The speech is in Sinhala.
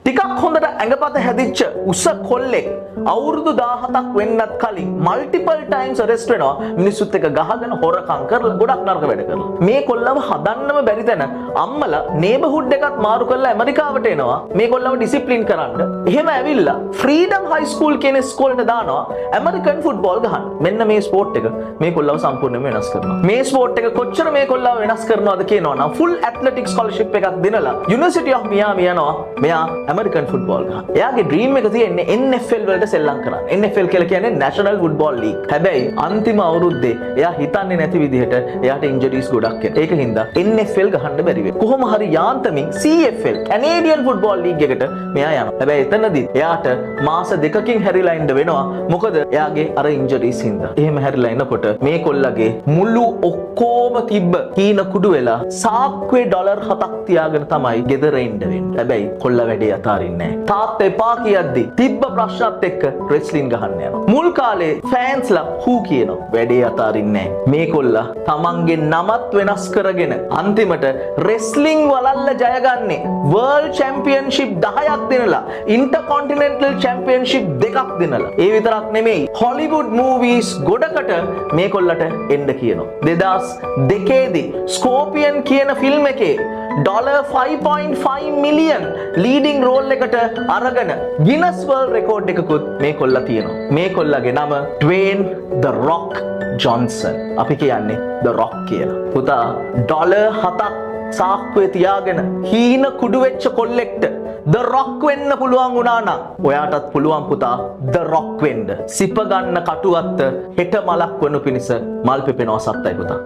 ටිකක් හොඳට ඇඟපත හැදිච්ච උස කොල්ලෙක් අවුරුදු 17ක් වෙන්නත් කලින් මල්ටිපල් ටයිම්ස් අරෙස්ට් වෙනවා, මිනිස්සුත් එක්ක ගහගෙන, හොරකම් කරලා, ගොඩක් නරක වැඩ කරලා. මේ කොල්ලව හදන්නම බැරි තැන අම්මලා නේබර්හුඩ් එකත් මාරු කරලා ඇමරිකාවට එනවා මේ කොල්ලව ඩිසිප්ලින් කරන්න. එහෙම ඇවිල්ලා ෆ්‍රීඩම් හයි ස්කූල් කියන ඉස්කෝලේට දානවා ඇමරිකන් ෆුට්බෝල් ගහන්න. මෙන්න මේ ස්පෝර්ට් එක මේ කොල්ලව සම්පූර්ණයෙන්ම වෙනස් කරනවා. මේ ස්පෝර්ට් එක කොච්චර මේ කොල්ලව වෙනස් කරනවද කියනවා නම්, ෆුල් ඇත්ලටික් ස්කෝලර්ෂිප් එකක් දෙනලා යුනිවර්සිටි ඔෆ් මියාමි යනවා මෙයා ඇමරිකන් ෆුට්බෝල් ගහන්න. එයාගේ ඩ්‍රීම් එක තියෙන්නේ NFL වලට සෙල්ලම් කරන්න. NFL කියලා කියන්නේ National Football League. හැබැයි අන්තිම අවුරුද්දේ එයා හිතන්නේ නැති විදිහට එයාට ඉන්ජරිස් ගොඩක් එනවා. ඒක හින්දා NFL ගහන්න බැරි වෙනවා. කොහොම හරි යාන්තමින් CFL, Canadian Football League එකට මෙයා යනවා. හැබැයි එතනදී එයාට මාස 2කින් හැරිලා ඉන්න වෙනවා. මොකද එයාගේ අර ඉන්ජරිස් හින්දා. එහෙම හැරිලා එනකොට මේ කොල්ලගේ මුළු ඔක්කොම තිබ්බ හීන කුඩු වෙලා සාක්කුවේ ඩොලර් 7ක් තියාගෙන තමයි ගෙදර ඉන්න වෙන්නේ. හැබැයි කොල්ල වැඩේ අතාරින්නේ නැහැ. තාත්තා එපා කියද්දි තිබ්බ ප්‍රශ්නත් එක්ක රෙස්ලින් ගහන්න යනවා. මුල් කාලේ ෆෑන්ස්ලා හූ කියනවා. වැඩේ අතාරින්නේ නැහැ. මේ කොල්ලා තමන්ගේ නමත් වෙනස් කරගෙන අන්තිමට රෙස්ලිං වලල්ල ජයගන්නේ වර්ල්ඩ් චැම්පියන්ෂිප් 10ක් දිනලා, ඉන්ටර්කොන්ටිනෙන්ටල් චැම්පියන්ෂිප් දෙකක් දිනලා. ඒ විතරක් නෙමෙයි, හොලිවුඩ් මූවීස් ගොඩකට මේ කොල්ලට එන්න කියනවා. 2002 දී ස්කෝපියන් කියන ෆිල්ම් එකේ ඩොලර් 5.5 මිලියන් ලීඩිං රෝල් එකට අරගෙන ගිනස් වර්ල්ඩ් රෙකෝඩ් එකකුත් මේ කොල්ලා තියෙනවා. මේ කොල්ලගේ නම ඩ්වේන් ද රොක් ජොන්සන්. අපි කියන්නේ ද රොක් කියලා. පුතා, ඩොලර් 7ක් සාක්කුවේ තියාගෙන හීන කුඩු වෙච්ච කොල්ලෙක්ට ද රොක් වෙන්න පුළුවන් වුණා නම්, ඔයාටත් පුළුවන් පුතා ද රොක් වෙන්න. සිප ගන්න කටුවත්ත හෙට මලක් වනු පිණිස මල් පිපෙනවා. සත්තයි පුතා.